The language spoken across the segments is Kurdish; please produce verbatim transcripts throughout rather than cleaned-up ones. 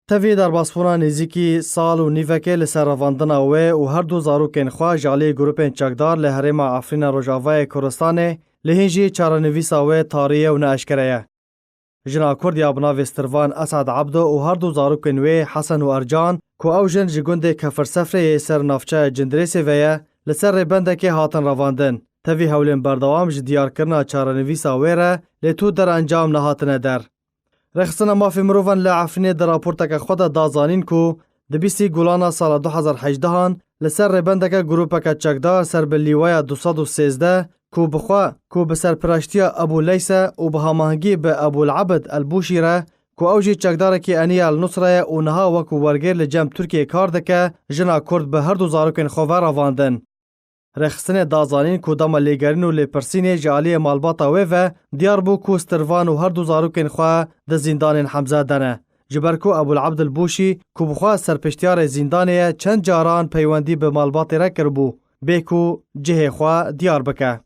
Tevî derbasbûna nêzîkî sal û nîvekê li ser revandina wê û her du zarokên xwe ji alî grûpên çekdar li herêma Efrîna Rojavayê Kurdistanê, lê hîn jî çarenivîsa wê tarî ye û neeşkere ye. Jina Kurd ya bi navê Stirvan Esad Ebdo û her du zarokên wê Hesen û Ercan, ku ew jin ji gundê Kefirsefrê yê ser navçeya Cindirêsê ve ye, li ser rêbendekê hatin revandin. Tevî hewlên berdewam ji diyarkirina çarenivîsa wê re, lê tu derencam nehatine der. Rêxistina Mafê Mirovan li Efrînê di raporteke xwe de da zanîn ku di bîstî Gulana sala du hezar hejdehan li ser rêbendeke grûpeke çekdar ser bi lîwaya du sed û sêzdeh ku bi xwe, ku bi serpiraştiya Ebû Leyse û bi hamahengî bi Ebûl Ebid El Bûşî re, ku ew jî çekdarekî Enî El Nusre ye û niha wekû wergêr li cem Tirkiyê kar dike, jina Kurd bi her du zarokên xwe ve revandin. Rêxistinê da zanîn ku dema lêgerîn û lêpirsînê ji aliyê malbata wê ve diyar bû ku Stirvan û her du zarokên xwe di zîndanên Hemze de ne. Ji ber ku Ebûl Ebdil Bûşî ku bi xwe serpiştiyarê zîndanê ye, çend caran peywendî bi malbatê re kiribû, bê ku cihê xwe diyar bike.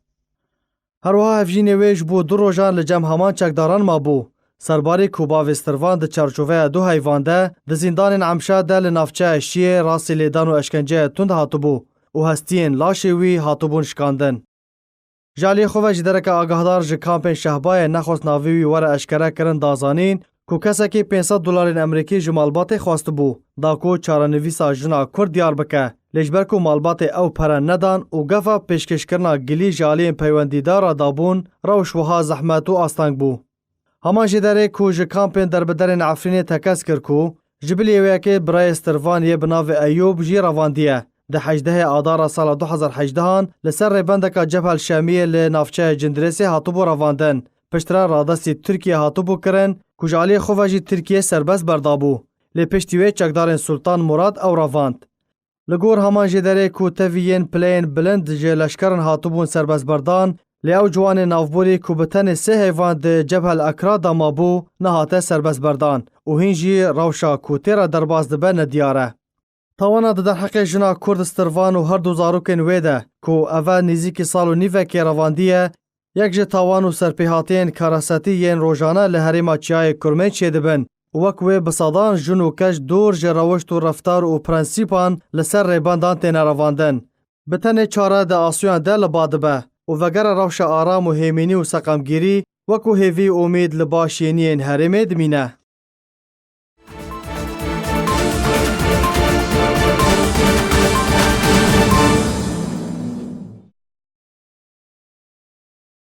Her wiha hevjînê wê ji bo du rojan li cem heman çekdaran mabû. Serbarî ku bavê Stirvan di çarçoveya du heyvan de di zîndanên Emşa de li navçeya Şiyê rastî lêdan û eşkenceya tund hatibû û hestiyên laşê wî hatibûn şikandin. Ji aliyê xwe ve ji dereke agahdar ji kampên Şehbayê nexwest navê wî were eşkere kirin da zanîn ku kesekî pênc sed dolarên Amerîkî ji malbatê xwestibû, da ku çarenivîsa jina Kurd diyar bike. Lê ji ber ku malbatê ew pere nedan û gefa pêşkêşkirina gilî ji aliyên peywendîdar re dabûn, rewş wiha zehmet û asteng bû. Heman jêderê ku ji kampên derbiderên Efrînê tekez kir ku ji bilî wê yekê birayê Stirvan yê bi navê Eyûb jî revandiye. Di hejdehê Adara sala du hezar hejdehan li ser rêbendeka Cebhel Şemiyê li navçeya Cindirêsê hatibû revandin. Piştre radestî Tirkiye hatibû kirin ku ji aliyê xwe ve jî Tirkiye serbest berdabû. Lê piştî wê çekdarên Sultan Murad ew revand. Li gor heman jêderê ku tevî yên pileyên bilind ji leşkeran hatibûn serbestberdan, lê ew ciwanên navborî ku bi tenê sê heyvan di Cebhel Ekra de mabû, nehate serbestberdan û hîn jî rewşa ku tê re derbas dibe nediyar e. Tawana di derheqê jina Kurd Stirvan û her du zarokên wê de ku eve nêzîkî sal û nîvekê revandiye, yek ji tawan û serpêhatiyên karasetî yên rojane li herêma Çiyayê Kurmên çêdibin û wek wê bi sedan jin û keç dûr ji rewişt û reftar û prensîpan li ser rêbendan têne revandin. Bi tenê çare di asuyan de li ba dibe û vegera rewşa aram û hêmînî û seqemgirî wekû hêvî û umîd li ba şêniyên herêmê dimîne.